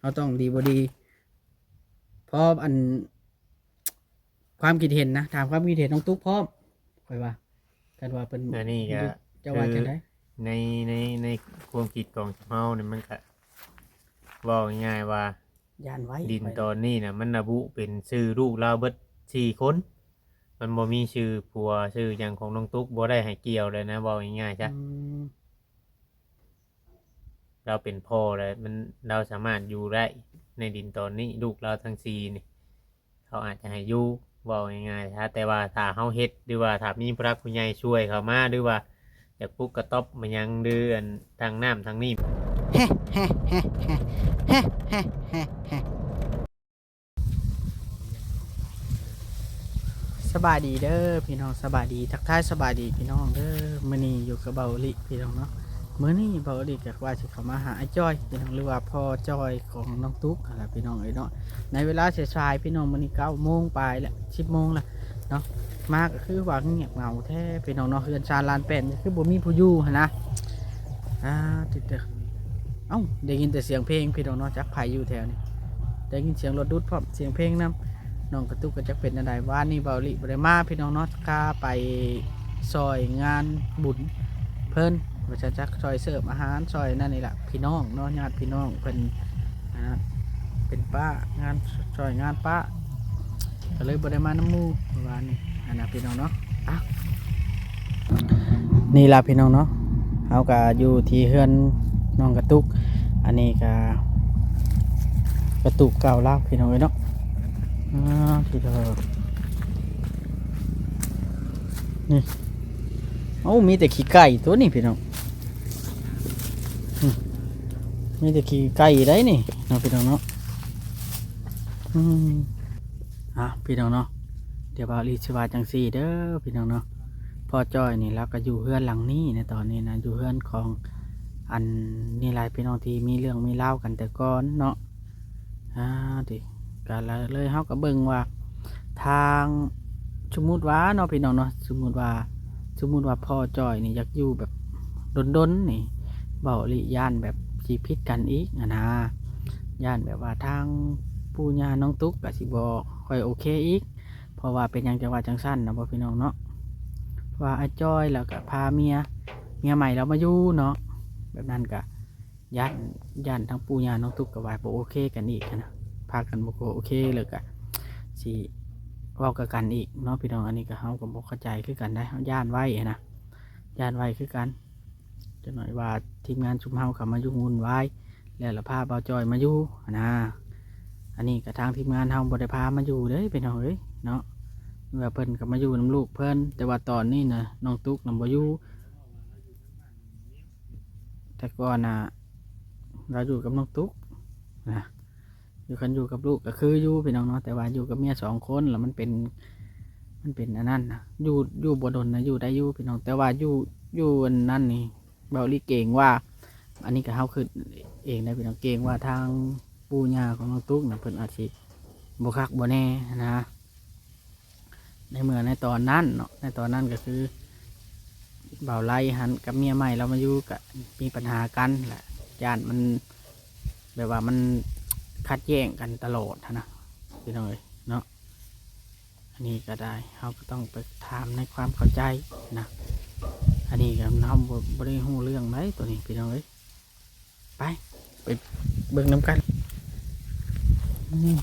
ເຮົາຕ້ອງດີບໍ່ດີ ພ້ອມ ອັນ ຄວາມຄິດເຫັນນະ ຖາມຄວາມຄິດເຫັນນ້ອງຕຸກພ້ອມ ຂ້ອຍວ່າ ຄັນວ່າເພິ່ນ ອັນນີ້ກໍ ເຈົ້າວ່າ ຄື ຈັ່ງໃດ? ໃນ ໃນ ໃນຄວາມຄິດຂອງເຮົານີ້ ມັນກໍ ເວົ້າງ່າຍໆວ່າ ຢ້ານໄວ້ ດິນຕອນນີ້ນະ ມັນລະບຸເປັນຊື່ລູກລາວເບິດສີ່ຄົນ ມັນບໍ່ມີຊື່ຜົວຊື່ຫຍັງຂອງນ້ອງຕຸກ ບໍ່ໄດ້ໃຫ້ກ່ຽວເລີຍນະ ເວົ້າງ່າຍໆຊະ. ອືມ ລາວເປັນພໍ່ແລ້ວ ມັນ ລາວສາມາດຢູ່ໄດ້ໃນດິນຕອນນີ້ ລູກລາວທັງສີ່ນີ້ ເຂົາອາດຈະໃຫ້ຢູ່ ເວົ້າງ່າຍໆ ຖ້າ ແຕ່ວ່າຖ້າເຮົາເຮັດ ຫຼືວ່າຖ້າມີຜູ້ຫຼັກຜູ້ໃຫຍ່ຊ່ວຍເຂົ້າມາ ຫຼືວ່າຢາກປຸກກະຕ໊ອບມາຫຍັງ ຫຼືອັນ ທາງນ້ຳທາງນີ້ ສະບາຍດີເດີພີ່ນ້ອງ ສະບາຍດີ ທັກທາຍສະບາຍດີພີ່ນ້ອງເດີ. ມື້ນີ້ຢູ່ກັບເບົາອີ່ຫຼີພີ່ນ້ອງເນາະ. ມື້ນີ້ເບົາອີ່ຫຼີກໍວ່າຊິເຂົ້າມາຫາອ້າຍຈ້ອຍພີ່ນ້ອງ ຫຼືວ່າພໍ່ຈ້ອຍຂອງນ້ອງຕຸກຫັ້ນລະພີ່ນ້ອງເອີຍເນາະ. ໃນເວລາສາຍໆພີ່ນ້ອງ ມື້ນີ້ເກົ້າໂມງປາຍແລ້ວ ສິບໂມງແລ້ວເນາະ. ມາກໍຄືວ່າງຽບເຫງົາແທ້ພີ່ນ້ອງເນາະ ເຮືອນຊານລານແປ້ນກໍຄືບໍ່ມີຜູ້ຢູ່ຫັ້ນນະ. ອ່າ ຕິດເດີ ເອົ້າ ໄດ້ຍິນແຕ່ສຽງເພງພີ່ນ້ອງເນາະ ຈັກໃຜຢູ່ແຖວນີ້ ໄດ້ຍິນສຽງລົດດຸດພ້ອມ ສຽງເພງນຳ. ນ້ອງກະຕຸກກໍຈັກເປັນແນວໃດ ວານນີ້ເບົາອີ່ຫຼີບໍ່ໄດ້ມາພີ່ນ້ອງເນາະ ກະໄປຊ່ອຍງານບຸນເພິ່ນ ວ່າຊັ້ນຊະ ຊ່ອຍເສີບອາຫານ ຊ່ອຍນັ້ນນີ້ລະ ພີ່ນ້ອງເນາະ ຍາດພີ່ນ້ອງເພິ່ນ ອ່າ ເປັນປ້າ ງານ ຊ່ອຍງານປ້າ ກໍເລີຍບໍ່ໄດ້ມານຳໝູ່ວານນີ້ຫັ້ນນະພີ່ນ້ອງເນາະ. ອ່ະ ນີ້ລະພີ່ນ້ອງເນາະ ເຮົາກໍຢູ່ທີ່ເຮືອນນ້ອງກະຕຸກ ອັນນີ້ກໍກະຕຸກເກົ່າລາວພີ່ນ້ອງເອີຍເນາະ. ອ່າ ທີ່ເດີ ນີ້ ໂອ້ ມີແຕ່ຂີ້ໄກ່ຕົວນີ້ພີ່ນ້ອງ ອືມ ມີແຕ່ຂີ້ໄກ່ໄດ໋ນີ້ເນາະ ພີ່ນ້ອງເນາະ. ອືມ ອ່ະ ພີ່ນ້ອງເນາະ ດຽວເບົາອີ່ຫຼີຊິວ່າຈັ່ງຊີ້ເດີພີ່ນ້ອງເນາະ. ພໍ່ຈ້ອຍນີ້ລາວກໍຢູ່ເຮືອນຫຼັງນີ້ໃນຕອນນີ້ນະ ຢູ່ເຮືອນຂອງ ອັນນີ້ຫຼາຍພີ່ນ້ອງ ທີ່ມີເລື່ອງມີລາວກັນແຕ່ກ່ອນເນາະ. ອ່າ ຕິ ກະເລີຍ ເຮົາກໍເບິ່ງວ່າທາງ ສົມມຸດວ່າເນາະ ພີ່ນ້ອງເນາະ ສົມມຸດວ່າ ສົມມຸດວ່າພໍ່ຈ້ອຍນີ້ຢາກຢູ່ແບບດົນໆນີ້ ເບົາອີ່ຫຼີຢ້ານແບບຊິຜິດກັນອີກຫັ້ນນະ ຢ້ານແບບວ່າທາງປູ່ຍ່ານ້ອງຕຸກກໍຊິບໍ່ຄ່ອຍໂອເຄອີກ. ເພາະວ່າເປັນຫຍັງຈັ່ງວ່າຈັ່ງຊັ້ນນະບໍ່ ພີ່ນ້ອງເນາະ ເພາະວ່າອ້າຍຈ້ອຍແລ້ວກໍພາເມຍ ເມຍໃໝ່ລາວມາຢູ່ເນາະ ແບບນັ້ນກໍ ຢ້ານ ຢ້ານທັງປູ່ຍ່ານ້ອງຕຸກກໍວ່າບໍ່ໂອເຄກັນອີກຫັ້ນນະ ພາກັນບໍ່ໂອເຄ ແລ້ວກໍຊິເວົ້າກັບກັນອີກເນາະ ພີ່ນ້ອງ. ອັນນີ້ກໍເຮົາກໍບໍ່ເຂົ້າໃຈຄືກັນໄດ໋ ເຮົາຢ້ານໄວ້ຫັ້ນນະ ຢ້ານໄວ້ຄືກັນ ຈັກໜ້ອຍວ່າທີມງານຊຸມເຮົາເຂົ້າມາຫຍຸ້ງວຸ່ນວາຍ ແລ້ວລະພາບ່າວຈ້ອຍມາຢູ່ຫັ້ນນະ. ອັນນີ້ກໍທາງທີມງານເຮົາບໍ່ໄດ້ພາມາຢູ່ເດ້ ພີ່ນ້ອງເອີຍເນາະ ວ່າເພິ່ນກໍມາຢູ່ນຳລູກເພິ່ນ ແຕ່ວ່າຕອນນີ້ນະ ນ້ອງຕຸກນະບໍ່ຢູ່. ແຕ່ກ່ອນນະ ລາວຢູ່ກັບນ້ອງຕຸກນະ ຢູ່ ຄັນຢູ່ກັບລູກກໍຄືຢູ່ ພີ່ນ້ອງເນາະ ແຕ່ວ່າຢູ່ກັບເມຍສອງຄົນ ແລ້ວມັນເປັນ ມັນເປັນອັນນັ້ນນະ ຢູ່ ຢູ່ບໍ່ດົນນະ ຢູ່ໄດ້ຢູ່ ພີ່ນ້ອງ ແຕ່ວ່າຢູ່ ຢູ່ອັນນັ້ນນີ້ ເບົາອີ່ຫຼີເກງວ່າ ອັນນີ້ກໍເຮົາຄິດເອງນະ ພີ່ນ້ອງ ເກງວ່າທາງປູ່ຍ່າຂອງນ້ອງຕຸກນະ ເພິ່ນອາດຊິບໍ່ຄັກບໍ່ແນ່ນະ. ໃນເມື່ອໃນຕອນນັ້ນເນາະ ໃນຕອນນັ້ນກໍຄື ບ່າວໄລຫັ້ນກັບເມຍໃໝ່ລາວມາຢູ່ກະມີປັນຫາກັນແຫຼະ ຢ້ານມັນ ແບບວ່າມັນຂັດແຍ້ງກັນຕະຫຼອດຫັ້ນນະ ພີ່ນ້ອງເອີຍເນາະ. ອັນນີ້ກໍໄດ້ ເຮົາກໍຕ້ອງໄປຖາມໃນຄວາມເຂົ້າໃຈນະ ອັນນີ້ກໍເຮົາບໍ່ ບໍ່ໄດ້ຮູ້ເລື່ອງໃດໂຕນີ້ ພີ່ນ້ອງເອີຍ. ໄປ ໄປເບິ່ງນຳກັນ. ອືມ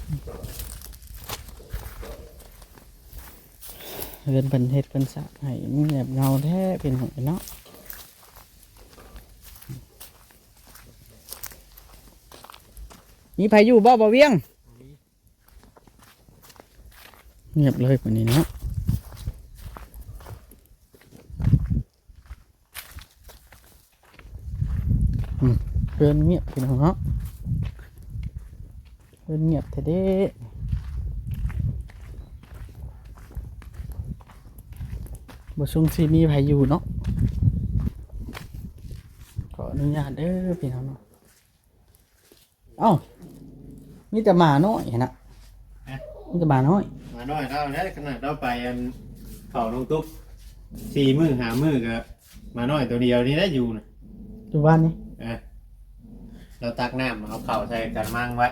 ເຮືອນເພິ່ນເຮັດເພິ່ນສ້າງໃຫ້ ມັນແບບເຫງົາແທ້ພີ່ນ້ອງເອີຍເນາະ. ມີໃຜຢູ່ບໍ່ ບ່າວວຽງ? ງຽບເລີຍບັດນີ້ເນາະ. ອືມ ເຮືອນງຽບພີ່ນ້ອງເນາະ ເຮືອນງຽບແທ້ເດ້ ບໍ່ຊົງຊິມີໃຜຢູ່ເນາະ. ຂໍອະນຸຍາດເດີພີ່ນ້ອງເນາະ. ເອົ້າ ມີແຕ່ໝານ້ອຍຫັ້ນນະ. ຮະ? ມີແຕ່ໝານ້ອຍ ໝານ້ອຍລາວແຫຼະ ຂະໜາດລາວໄປອັນເຝົ້ານ້ອງຕຸກ ສີ່ມື້ຫ້າມື້ກໍໝານ້ອຍໂຕດຽວນີ້ແຫຼະຢູ່ນະ ຢູ່ບ້ານນີ້. ເອີ ລາວຕັກນ້ຳເອົາເຂົ້າໃສ່ກະລະມັງໄວ້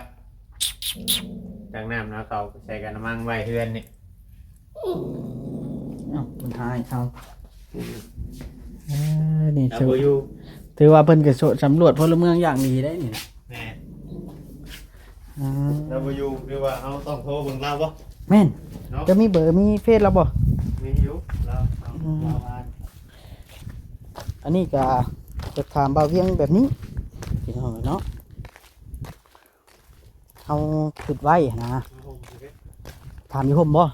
ຕັກນ້ຳເອົາເຂົ້າໃສ່ກະລະມັງໄວ້ເຮືອນນີ້. ເອົ້າ ມັນຫາຍເອົາ ເອີ ນີ້ ລາວ ຖື ບໍ່ຢູ່ ຖືວ່າເພິ່ນກໍສຳຫຼວດພົນລະເມືອງຢ່າງດີໄດ໋ນີ້ນະ. ແມ່ນ ອືມ ລາວບໍ່ຢູ່ ຫຼືວ່າເຮົາຕ້ອງໂທເບິ່ງລາວບໍ່? ແມ່ນ ເນາະ ຈະມີເບີ ມີເຟສລາວບໍ່? ມີຢູ່ ລາວ ອືມ ລາວວ່າ ອັນນີ້ກໍຈະຖາມບ່າວວຽງແບບນີ້ ພີ່ນ້ອງເນາະ ເຮົາຄິດໄວ້ນະ ຖາມຢູ່ຮົ່ມບໍ່?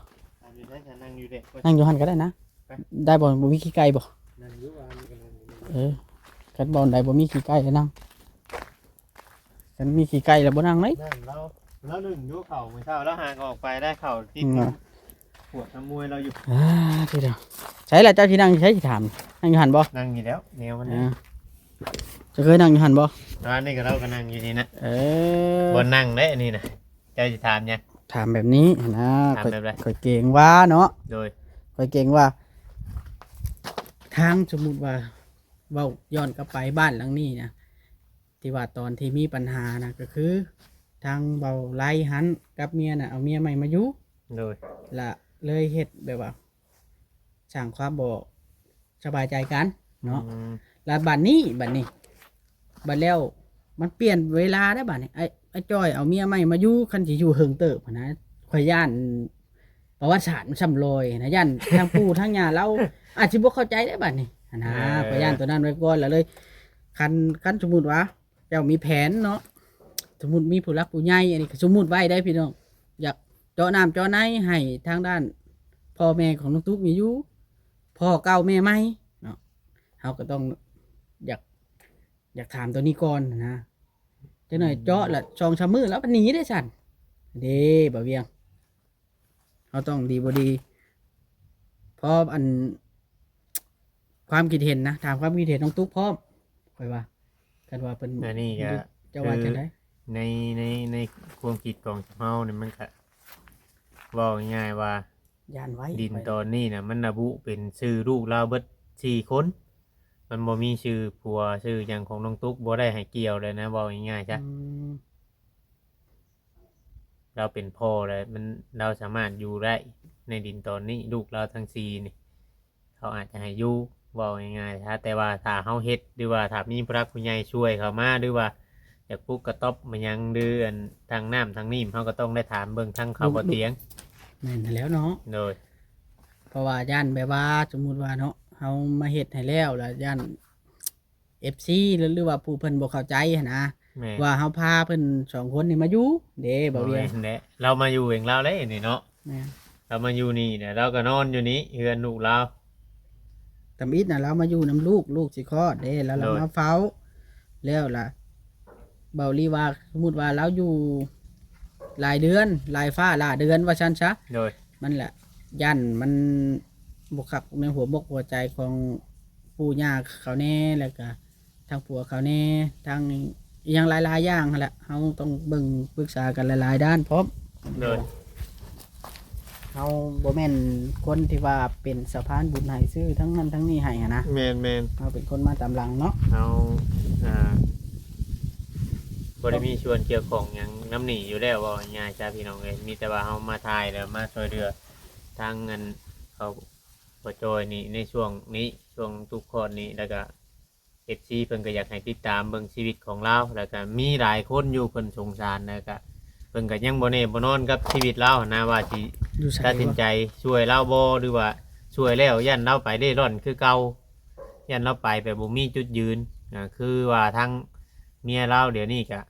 ນັ່ງຢູ່ຫັ້ນກໍໄດ້ນະ ໄດ້ບໍ່? ບໍ່ມີຂີ້ໄກ່ບໍ່? ເອີ ຄັນບ່ອນໃດບໍ່ມີຂີ້ໄກ່ກໍນັ່ງ ຄັນມີຂີ້ໄກ່ແລ້ວບໍ່ນັ່ງເລີຍ. ນັ້ນລາວ ລາວໜຶ້ງຢູ່ເຂົ້າມື້ເຊົ້າ ລາວຫາກອອກໄປໄດ້ເຂົ້າຕິດ ອືມ ປວດນ້ຳມວຍລາວຢູ່. ອ່າ ທີ່ດຽວ ໃສລະເຈົ້າຊິນັ່ງຢູ່ໃສ ຊິຖາມ? ນັ່ງຢູ່ຫັ້ນບໍ່? ນັ່ງຢູ່ແລ້ວ ແນວມັນ ອ່າ ເຈົ້າເຄີຍນັ່ງຢູ່ຫັ້ນບໍ່? ອັນນີ້ກໍ ລາວກໍນັ່ງຢູ່ນີ້ນະ. ເອີ ບ່ອນນັ່ງເດ້ອັນນີ້ນະ. ເຈົ້າຊິຖາມຫຍັງ? ຖາມແບບນີ້ນະ ຖາມແບບໃດ? ຂ້ອຍ ຂ້ອຍເກງວ່າເນາະ ໂດຍ ຂ້ອຍເກງວ່າ ທາງ ສົມມຸດວ່າ ເວົ້າຍ້ອນກັບໄປບ້ານຫຼັງນີ້ນະ ທີ່ວ່າຕອນທີ່ມີບັນຫານະ ກໍຄືທາງເບົາໄລຫັ້ນກັບເມຍນະ ເອົາເມຍໃໝ່ມາຢູ່ ໂດຍ ລະເລີຍເຮັດແບບວ່າ ສ້າງຄວາມບໍ່ສະບາຍໃຈກັນເນາະ. ອືມ ລະບາດນີ້ ບາດນີ້ ບາດແລ້ວມັນປ່ຽນເວລາໄດ້ບາດນີ້ ໄອ້ ໄອ້ຈ້ອຍເອົາເມຍໃໝ່ມາຢູ່ ຄັນຊິຢູ່ເຫິງເຕີບຫັ້ນນະ ຂ້ອຍຢ້ານປະຫວັດສາດມັນຊ້ຳລອຍຫັ້ນນະ ຢ້ານທາງປູ່ທາງຍ່າລາວອາດຊິບໍ່ເຂົ້າໃຈໄດ້ບາດນີ້ຫັ້ນນະ. ເອີ ຂ້ອຍຢ້ານຕົວນັ້ນໄວ້ກ່ອນ ລະເລີຍ ຄັນ ຄັນສົມມຸດວ່າ ເຈົ້າມີແຜນເນາະ ສົມມຸດມີຜູ້ຫຼັກຜູ້ໃຫຍ່ ອັນນີ້ກໍສົມມຸດໄວ້ໄດ໋ພີ່ນ້ອງ ຢາກເຈາະນ້ຳເຈາະໃນໃຫ້ທາງດ້ານພໍ່ແມ່ຂອງນ້ອງຕຸກນີ້ຢູ່ ພໍ່ເກົ່າແມ່ໃໝ່ເນາະ ເຮົາກໍຕ້ອງຢາກ ຢາກຖາມຕົວນີ້ກ່ອນນະ. ຈັກໜ້ອຍເຈາະລະສອງສາມມື້ລະມັນໜີເດ້ຊັ້ນ ເດ້ບ່າວວຽງ. ເຮົາຕ້ອງດີບໍ່ດີ ພ້ອມອັນ ຄວາມຄິດເຫັນນະ ຖາມຄວາມຄິດເຫັນນ້ອງຕຸກພ້ອມ ຂ້ອຍວ່າ ຄັນວ່າເພິ່ນ ອັນນີ້ກໍ ເຈົ້າວ່າຈັ່ງໃດ? ໃນ ໃນ ໃນຄວາມຄິດຂອງເຮົານີ້ ມັນກະ ເວົ້າງ່າຍໆວ່າ ຢ້ານໄວ້ ດິນຕອນນີ້ນະ ມັນລະບຸເປັນຊື່ລູກລາວເບິດສີ່ຄົນ ມັນບໍ່ມີຊື່ຜົວຊື່ຫຍັງຂອງນ້ອງຕຸກ ບໍ່ໄດ້ໃຫ້ກ່ຽວເລີຍນະ ເວົ້າງ່າຍໆຊະ. ອືມ ລາວເປັນພໍ່ແລ້ວ ມັນ ລາວສາມາດຢູ່ໄດ້ໃນດິນຕອນນີ້ ລູກລາວທັງສີ່ນີ້ ເຂົາອາດຈະໃຫ້ຢູ່ ເວົ້າງ່າຍໆ ຖ້າ ແຕ່ວ່າຖ້າເຮົາເຮັດ ຫຼືວ່າຖ້າມີຜູ້ຫຼັກຜູ້ໃຫຍ່ຊ່ວຍເຂົ້າມາ ຫຼືວ່າຢາກປຸກກະຕ໊ອບມາຫຍັງ ຫຼືອັນທາງນ້ຳທາງນີ້ ເຮົາກໍຕ້ອງໄດ້ຖາມເບິ່ງທາງເຂົາ ລູກ ບໍ່ຕຽງ ແມ່ນຫັ້ນແຫຼ້ວເນາະ ໂດຍ ເພາະວ່າຢ້ານແບບວ່າ ສົມມຸດວ່າເນາະ ເຮົາມາເຮັດໃຫ້ແລ້ວ ລະຢ້ານ ເອັຟຊີ ຫຼື ຫຼືວ່າຜູ້ເພິ່ນບໍ່ເຂົ້າໃຈຫັ້ນນະ ແມ່ນ ວ່າເຮົາພາເພິ່ນສອງຄົນນີ້ມາຢູ່ເດ້ ບໍ່ແມ່ນແຫຼະ ລາວມາຢູ່ເອງລາວເດ້ນີ້ເນາະ ແມ່ນ ລາວມາຢູ່ນີ້ແຫຼະ ລາວກໍນອນຢູ່ນີ້ເຮືອນລູກລາວ ທຳອິດນະ ລາວມາຢູ່ນຳລູກ ລູກຊິຄອດເດ້ ລາວ ໂດຍ ລາວມາເຝົ້າ ແລ້ວລະ ເບົາລີວ່າ ສົມມຸດວ່າລາວຢູ່ຫຼາຍເດືອນ ຫຼາຍຟ້າຫຼາຍເດືອນວ່າຊັ້ນຊະ ໂດຍ ມັນລະ ຢ້ານມັນບໍ່ຄັກໃນຫົວມົກຫົວໃຈຂອງປູ່ຍ່າເຂົາແດ່ ແລ້ວກະທາງຜົວເຂົາແດ່ ທາງອີ່ຫຍັງຫຼາຍໆຢ່າງຫັ້ນແຫຼະ ເຮົາຕ້ອງເບິ່ງປຶກສາກັນຫຼາຍໆດ້ານພ້ອມ ໂດຍ ເຮົາບໍ່ແມ່ນຄົນທີ່ວ່າເປັນສະພານບຸນໃຫ້ຊື້ທັງນັ້ນທັງນີ້ໃຫ້ຫັ້ນນະ ແມ່ນໆ ເຮົາເປັນຄົນມາຕາມຫຼັງເນາະ ເຮົາ ອ່າ ບໍ່ໄດ້ມີສ່ວນກ່ຽວຂ້ອງຫຍັງນຳນີ້ຢູ່ແລ້ວ ເວົ້າງ່າຍໆຊະ ພີ່ນ້ອງເອີຍ ມີແຕ່ວ່າເຮົາມາຖ່າຍ ແລ້ວມາຊ່ວຍເຫຼືອທາງອັນເຂົາ ພໍ່ຈ້ອຍນີ້ ໃນຊ່ວງນີ້ ຊ່ວງຕຸກຄອດນີ້ ແລ້ວກະ ເອັຟຊີ ເພິ່ນກໍຢາກໃຫ້ຕິດຕາມເບິ່ງຊີວິດຂອງລາວ ແລ້ວກະມີຫຼາຍຄົນຢູ່ເພິ່ນສົງສານ ແລ້ວກະເພິ່ນກໍຍັງບໍ່ແນ່ບໍ່ນອນກັບຊີວິດລາວຫັ້ນນະ ວ່າຊິ ຢູ່ໃສ ຕັດສິນໃຈຊ່ວຍລາວບໍ່ ຫຼືວ່າຊ່ວຍແລ້ວຢ້ານລາວໄປເລ່ລ່ອນຄືເກົ່າ ຢ້ານລາວໄປແບບບໍ່ມີຈຸດຢືນ ອາ ຄືວ່າທາງເມຍລາວດຽວນີ້ກະ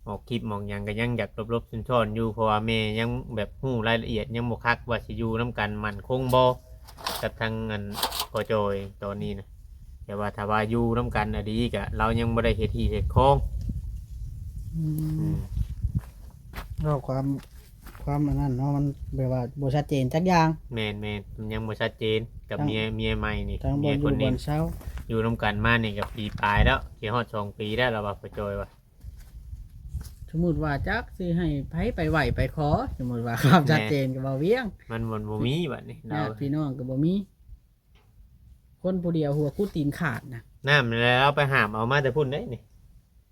ອອກຄລິບອອກຫຍັງກໍຍັງຢາກຫຼົບໆຊ່ອນໆຢູ່ ເພາະວ່າແມ່ຍັງແບບຮູ້ລາຍລະອຽດຍັງບໍ່ຄັກວ່າຊິຢູ່ນຳກັນໝັ້ນຄົງບໍ່ ກັບທາງອັນພໍ່ຈ້ອຍຕອນນີ້ນະ ແຕ່ວ່າຖ້າວ່າຢູ່ນຳກັນອະດີກະລາວຍັງບໍ່ໄດ້ເຮັດຮີດເຮັດຄອງ ອືມ ອືມ ເວົ້າຄວາມ ຄວາມອັນນັ້ນເນາະ ມັນແບບວ່າບໍ່ຊັດເຈນຈັກຢ່າງ ແມ່ນໆ ມັນຍັງບໍ່ຊັດເຈນກັບ ທັງ ເມຍ ເມຍໃໝ່ນີ້ ທັງ ເມຍຄົນນີ້ ບ່ອນຢູ່ບ່ອນເຊົາ ຢູ່ນຳກັນມານີ້ກໍປີປາຍແລ້ວ ຊິຮອດສອງປີແລ້ວ ລາວວ່າ ພໍ່ຈ້ອຍວ່າ ສົມມຸດວ່າຈັກຊິໃຫ້ໃຜໄປໄຫວ້ໄປຂໍ ສົມມຸດວ່າຄວາມ ແມ່ນ ຊັດເຈນກັບບ່າວວຽງ ມັນບໍ່ ບໍ່ມີບັດນີ້ ຍາດພີ່ນ້ອງກໍບໍ່ມີ ຄົນຜູ້ດຽວຫົວຂຸດຕີນຂາດນະ ນ້ຳແລ້ວເຮົາໄປຫາມເອົາມາແຕ່ພຸ້ນເດ້ນີ້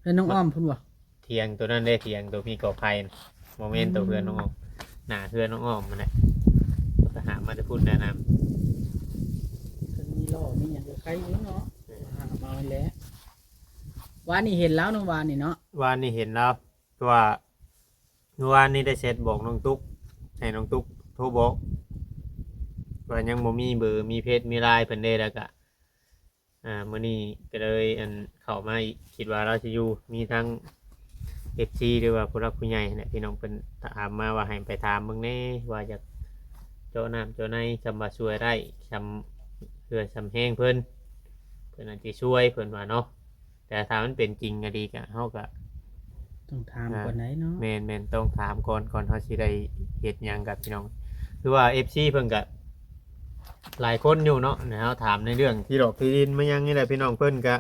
ເຮືອນນ້ອງອ້ອມພຸ້ນບໍ່? ຖຽງໂຕນັ້ນເດ້ ຖຽງໂຕມີກໍໄຜ່ນະ ບໍ່ແມ່ນໂຕເຮືອນນ້ອງອ້ອມ ອືມ ໜ້າເຮືອນນ້ອງອ້ອມຫັ້ນແຫຼະ ໄປຫາມາແຕ່ພຸ້ນແຫຼະນະ ເພິ່ນມີລໍ້ມີຫຍັງກໍໄຄຢູ່ເນາະ ເອີ ຫາມາແລ້ວ ວານນີ້ເຫັນລາວເນາະ ວານນີ້ເນາະ ວານນີ້ເຫັນລາວ ເພາະວ່າ ເມື່ອວານນີ້ໄດ້ແຊັດບອກນ້ອງຕຸກ ໃຫ້ນ້ອງຕຸກໂທບອກ ວ່າຍັງບໍ່ມີເບີ ມີເຟສ ມີລາຍເພິ່ນເດ້ ແລ້ວກະ ອ່າ ມື້ນີ້ກໍເລີຍ ອັນ ເຂົ້າມາອີກ ຄິດວ່າລາວຊິຢູ່ ມີທັງເອັຟຊີ ຫຼືວ່າຜູ້ຫຼັກຜູ້ໃຫຍ່ຫັ້ນແຫຼະ ພີ່ນ້ອງເພິ່ນຖາມມາວ່າໃຫ້ໄປຖາມເບິ່ງແດ່ ວ່າຢາກເຈາະນ້ຳເຈາະໃນ ສ່ຳວ່າຊ່ວຍໄດ້ ສ່ຳເຫື່ອສ່ຳແຮງເພິ່ນ ເພິ່ນອາດຊິຊ່ວຍ ເພິ່ນວ່າເນາະ. ແຕ່ຖ້າມັນເປັນຈິງອີ່ຫຼີກະ ເຮົາກະ ຕ້ອງຖາມ ອ່າ ກ່ອນໄດ໋ເນາະ. ແມ່ນໆ ຕ້ອງຖາມກ່ອນ ກ່ອນເຮົາຊິໄດ້ເຮັດຫຍັງກັບພີ່ນ້ອງ ຄືວ່າເອັຟຊີເພິ່ນກະຫຼາຍຄົນຢູ່ເນາະ ໃຫ້ເຮົາຖາມໃນເລື່ອງທີ່ດິນທີ່ດິນມາຫຍັງນີ້ແຫຼະ ພີ່ນ້ອງເພິ່ນກະ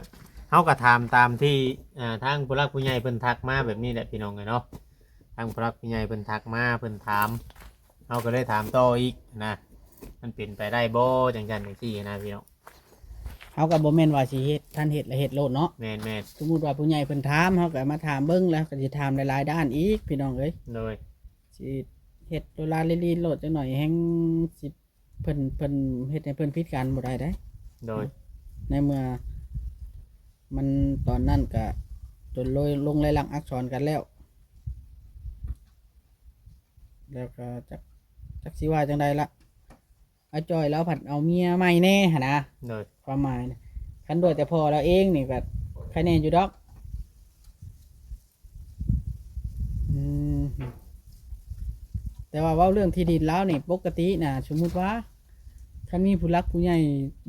ເຮົາກະຖາມຕາມທີ່ ອ່າ ທາງຜູ້ຫຼັກຜູ້ໃຫຍ່ເພິ່ນທັກມາແບບນີ້ແຫຼະ ພີ່ນ້ອງເອີຍເນາະ ທາງຜູ້ຫຼັກຜູ້ໃຫຍ່ເພິ່ນທັກມາ ເພິ່ນຖາມ ເຮົາກໍເລີຍຖາມຕໍ່ອີກນະ ມັນເປັນໄປໄດ້ບໍ່ ຈັ່ງຊັ້ນຈັ່ງຊີ້ນະ ພີ່ນ້ອງ. ເຮົາກໍບໍ່ແມ່ນວ່າຊິເຮັດ ທັນເຮັດລະເຮັດໂລດເນາະ. ແມ່ນໆ ສົມມຸດວ່າຜູ້ໃຫຍ່ເພິ່ນຖາມ ເຮົາກໍມາຖາມເບິ່ງ ແລ້ວກໍຊິຖາມຫຼາຍໆດ້ານອີກ ພີ່ນ້ອງເອີຍ. ໂດຍ ຊິເຮັດໂດລາລີໆໂລດ ຈັກໜ້ອຍແຮ່ງຊິ ເພິ່ນ ເພິ່ນເຮັດໃຫ້ເພິ່ນຜິດກັນບໍ່ໄດ້ເດ້. ໂດຍ ໃນເມື່ອມັນຕອນນັ້ນກະຈົນລົງລາຍລັກອັກສອນກັນແລ້ວ ແລ້ວກໍຈັກ ຈັກຊິວ່າຈັ່ງໃດລະ ອາຈ່ອຍລາວພັດເອົາເມຍໃໝ່ແນ່ຫັ້ນນະ. ໂດຍ ຄວາມໝາຍນະ ຄັນດ້ວຍແຕ່ພໍ່ລາວເອງນີ້ກໍໃຄແນ່ຢູ່ດອກ. ອືມ ແຕ່ວ່າເວົ້າເລື່ອງທີ່ດິນລາວນີ້ ປົກກະຕິນະ ສົມມຸດວ່າ ຄັນມີຜູ້ຫຼັກຜູ້ໃຫຍ່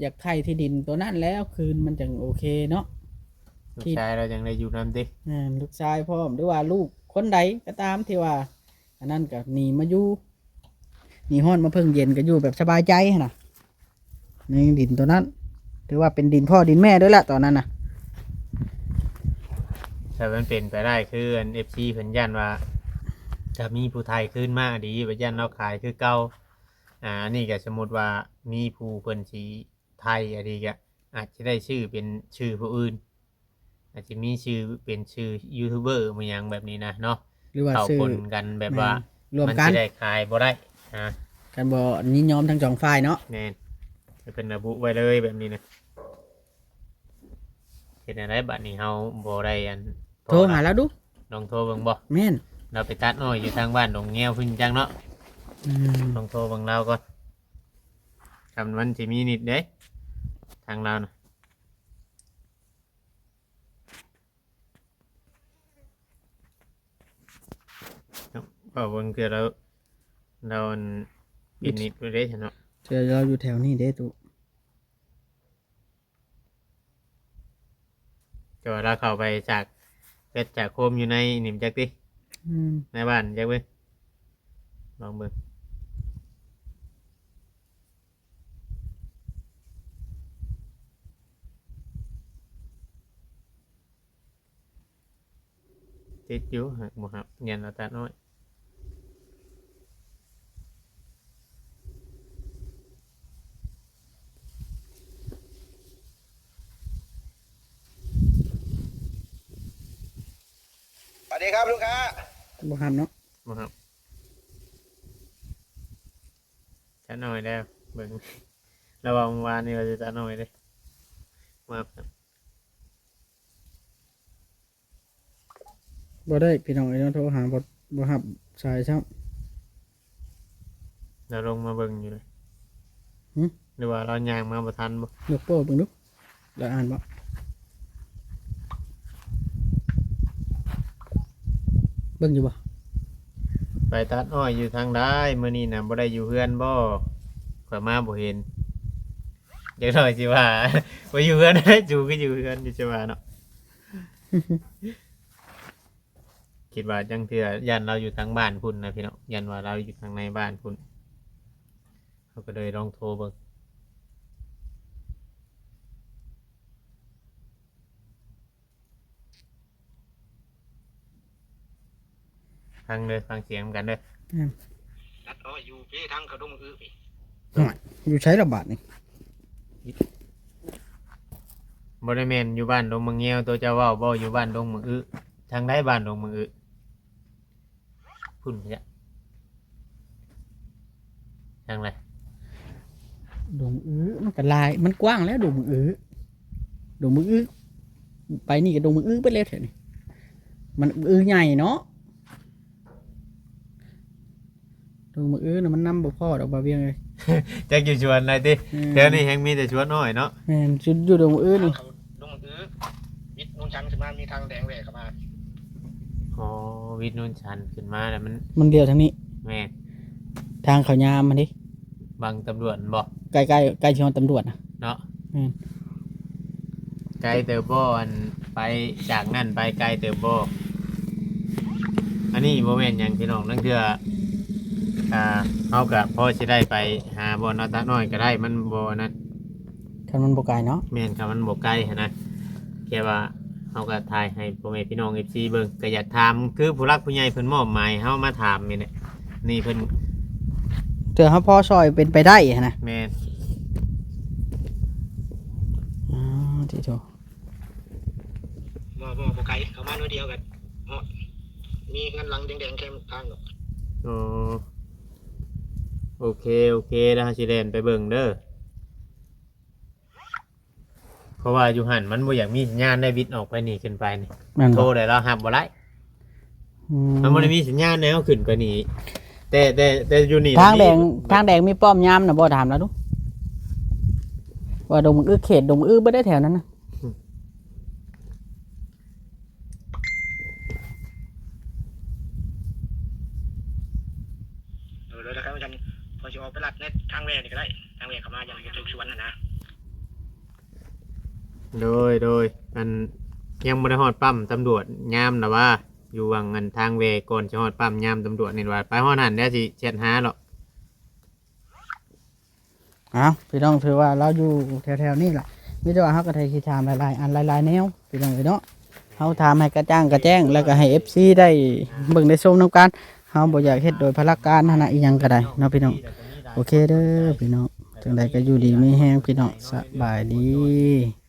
ຢາກໄຖ່ທີ່ດິນໂຕນັ້ນແລ້ວຄືນ ມັນຈັ່ງໂອເຄເນາະ. ລູກຊາຍລາວຈັ່ງໄດ້ຢູ່ນຳຕິ. ແມ່ນ ລູກຊາຍພ້ອມ ຫຼືວ່າລູກຄົນໃດກໍຕາມທີ່ວ່າ ອັນນັ້ນກໍໜີມາຢູ່ ໜີຮ້ອນມາເພິ່ງເຢັນ ກໍຢູ່ແບບສະບາຍໃຈຫັ້ນນະ ໃນດິນໂຕນັ້ນ ຖືວ່າເປັນດິນພໍ່ດິນແມ່ເດີລະຕອນນັ້ນນະ. ຖ້າມັນເປັນໄປໄດ້ຄືອັນເອັຟຊີເພິ່ນຢ້ານວ່າ ຈະມີຜູ້ໄຖ່ຄືນມາອີ່ຫຼີ ວ່າຢ້ານລາວຂາຍຄືເກົ່າ. ອ່າ ອັນນີ້ກໍສົມມຸດວ່າມີຜູ້ເພິ່ນຊິໄຖ່ອີ່ຫຼີ ກໍອາດຈະໄດ້ຊື່ເປັນຊື່ຜູ້ອື່ນ. ອາດຈະມີຊື່ເປັນຊື່ຢູທູບເບີ ມີຫຍັງແບບນີ້ນະເນາະ ຫຼືວ່າຊື່ ເຂົ້າປົນກັນແບບວ່າ ແມ່ນ ລວມກັນ ມັນຊິໄດ້ຂາຍບໍ່ໄດ້ນະ ຄັນບໍ່ຍິນຍອມທັງສອງຝ່າຍເນາະ. ແມ່ນ ໃຫ້ເພິ່ນລະບຸໄວ້ເລີຍແບບນີ້ນະ. ເຮັດແນວໃດບັດນີ້ ເຮົາບໍ່ໄດ້ອັນ ໂທຫາລາວດູ ລອງໂທເບິ່ງບໍ່? ແມ່ນ ລາວໄປຕັດອ້ອຍຢູ່ທາງບ້ານດົງແງວພຸ້ນຈັກເນາະ. ອືມ ລອງໂທເບິ່ງລາວກ່ອນ ຄັນມັນຊິມີນິດເດ້ ທາງລາວນະ. ເວົ້າເບິ່ງເທື່ອລາວ ລາວອັນ ປິດນິດໄວ້ເດ້ຊັ້ນເນາະ ເທື່ອລາວຢູ່ແຖວນີ້ເດ້ຕຸ ແຕ່ວ່າລາວເຂົ້າໄປຈາກເຮັດຈາກໂຄມຢູ່ໃນນີ້ມັນຈັກຕິ ອືມ ໃນບ້ານຈັກເບິ່ງ ລອງເບິ່ງ. ຕິດຢູ່ ຫາກບໍ່ຮັບ ຢ້ານລາວຕັດອ້ອຍ. สวัสดีครับลูกค้า ບໍ່ຮັບເນາະ ບໍ່ຮັບ ຕັດອ້ອຍແລ້ວ ເບິ່ງ ລະຫວ່າງວານນີ້ວ່າຊິຕັດອ້ອຍເດ້ ມາ ບໍ່ໄດ້ພີ່ນ້ອງເອີຍ ໂທຫາບໍ່ ບໍ່ຮັບສາຍຊ້ຳ. ລາວລົງມາເບິ່ງຢູ່ເດ້ ຫຶ ຫຼືວ່າລາວຍ່າງມາບໍ່ທັນບໍ່? ຍົກໂປ້ເບິ່ງດູ ລາວອ່ານບໍ່? ເບິ່ງຢູ່ບໍ່? ໄປຕັດອ້ອຍຢູ່ທາງໃດ? ມື້ນີ້ນະບໍ່ໄດ້ຢູ່ເຮືອນບໍ່? ຂ້ອຍມາບໍ່ເຫັນ. ຈັກໜ້ອຍຊິວ່າ ບໍ່ຢູ່ເຮືອນ ໄດ້ ຈູຄືຢູ່ເຮືອນຢູ່ ຊິວ່າເນາະ. ຄິດວ່າຈັ່ງເທື່ອ ຢ້ານລາວຢູ່ທາງບ້ານພຸ້ນນະພີ່ນ້ອງ ຢ້ານວ່າລາວຢູ່ທາງໃນບ້ານພຸ້ນ ເຮົາກໍເລີຍລອງໂທເບິ່ງ. ຟັງເດີ ຟັງສຽງນຳກັນເດີ. ແມ່ນ ຕັດອ້ອຍຢູ່ພີ້ ທາງເຂົາດົງອຶພີ້. ໂອ້ຍ ຢູ່ໃສລະບາດນີ້? ບໍ່ໄດ້ແມ່ນຢູ່ບ້ານດົງບັກງຽວໂຕເຈົ້າເວົ້າບໍ່? ຢູ່ບ້ານດົງບັກອຶ. ທາງໃດບ້ານດົງບັກອຶ? ພຸ້ນເດະ. ທາງໃດ? ດົງອຶ ມັນກໍຫຼາຍ ມັນກວ້າງແລ້ວ ດົງບັກອຶ ດົງບັກອຶ ໄປນີ້ກໍດົງບັກອຶເບິດແລ້ວແຖວນີ້ ມັນອຶໃຫຍ່ເນາະ. ດົງບັກອຶນະ ມັນນຳບໍ່ພໍດອກ ບ່າວວຽງເອີຍ. ຈັກຢູ່ສວນໃດຕິ? ອືມ ແຖວນີ້ແຮ່ງມີແຕ່ສວນອ້ອຍເນາະ. ແມ່ນ ຢູ່ ຢູ່ດົງບັກອຶນີ້ ເຂົາດົງບັກອຶ ວິດໂນນຊັນຂຶ້ນມາ ມີທາງແດງແຫວກເຂົ້າມາ. ອໍ ວິດໂນນຊັນຂຶ້ນມາແລ້ວມັນ ມັນລ້ຽວທາງນີ້. ແມ່ນ ທາງເຂົ້າຍາມຫັ້ນເດ. ບັງຕຳຫຼວດແມ່ນບໍ່? ໃກ້ໆ ໃກ້ຊິຮອດຕຳຫຼວດນະເນາະ. ແມ່ນ ໄກເຕີບບໍ່? ອັນ ໄປຈາກນັ້ນໄປໄກເຕີບບໍ່? ອັນນີ້ບໍ່ແມ່ນຫຍັງພີ່ນ້ອງ ລາງເທື່ອ ອ່າ ເຮົາກະພໍຊິໄດ້ໄປຫາບ່ອນເອົາຕານ້ອຍກໍໄດ້ ມັນບໍ່ນັ້ນ ຄັນມັນບໍ່ໄກເນາະ. ແມ່ນ ຄັນມັນບໍ່ໄກຫັ້ນນະ ແຄ່ວ່າເຮົາກໍຖ່າຍໃຫ້ພໍ່ແມ່ພີ່ນ້ອງເອັຟຊີເບິ່ງ ກໍຢາກຖາມ ຄືຜູ້ຫຼັກຜູ້ໃຫຍ່ເພິ່ນມອບໝາຍເຮົາມາຖາມນີ້ແຫຼະ ນີ້ເພິ່ນ ເທື່ອເຮົາພໍຊ່ອຍເປັນໄປໄດ້ຫັ້ນນະ. ແມ່ນ. ອໍ ຕິໂທ ບໍ່ ບໍ່ ບໍ່ໄກ ເຂົ້າມາໜ້ອຍດຽວກໍຮອດ ມີເຮືອນຫຼັງແດງໆ ແຄມທາງດອກ. ອໍ ໂອເຄ ໂອເຄ ແລ້ວເຮົາຊິແລ່ນໄປເບິ່ງເດີ. ເພາະວ່າຢູ່ຫັ້ນມັນບໍ່ຢາກມີສັນຍານໄດ໋ ບິດອອກໄປນີ້ຂຶ້ນໄປນີ້ ແມ່ນບໍ່? ໂທໄດ້ລາວຮັບບໍ່ໄດ້. ອືມ ມັນບໍ່ໄດ້ມີສັນຍານໃນເຮົາຂຶ້ນໄປນີ້ ແຕ່ ແຕ່ ແຕ່ຢູ່ນີ້ທາງແດງ ທາງແດງມີປ້ອມຍາມນະບໍ່? ຖາມລາວດູ ວ່າດົງອຶ ເຂດດົງອຶເບິດໄດ໋ແຖວນັ້ນນະ. ໂດຍ ໂດຍ ແລ້ວຄັນວ່າຊັ້ນ ພໍຊິອອກໄປລັດໃນທາງແວ່ນີ້ກໍໄດ້ ທາງແວ່ເຂົ້າມາ ຢ້ານບໍ່ຖືກສວນຫັ້ນນະ. ໂດຍ ໂດຍ ອັນ ຍັງບໍ່ໄດ້ຮອດປ້ຳຕຳຫຼວດຍາມນະວ່າ ຢູ່ຫວ່າງ ອັນ ທາງແວ່ກ່ອນຊິຮອດປ້ຳຍາມຕຳຫຼວດນີ້ວ່າ ໄປຮອດຫັ້ນແລ້ວຊິແຊັດຫາເນາະ. ເອົາ ພີ່ນ້ອງ ຖືວ່າລາວຢູ່ແຖວໆນີ້ລະ ມີແຕ່ວ່າເຮົາກໍໄດ້ຊິຖາມຫຼາຍໆອັນຫຼາຍໆແນວ ພີ່ນ້ອງເອີຍເນາະ. ເຮົາຖາມໃຫ້ກະຈ່າງກະແຈ້ງ ແລ້ວກໍໃຫ້ເອັຟຊີໄດ້ເບິ່ງໄດ້ຊົມນຳກັນ. ເຮົາບໍ່ຢາກເຮັດໂດຍພະລາການຫັ້ນນະ ອີ່ຫຍັງກໍໄດ້ເນາະ ພີ່ນ້ອງ. ໂອເຄເດີພີ່ນ້ອງ ຈັ່ງໃດກໍຢູ່ດີມີແຮງ ພີ່ນ້ອງ ສະບາຍດີ.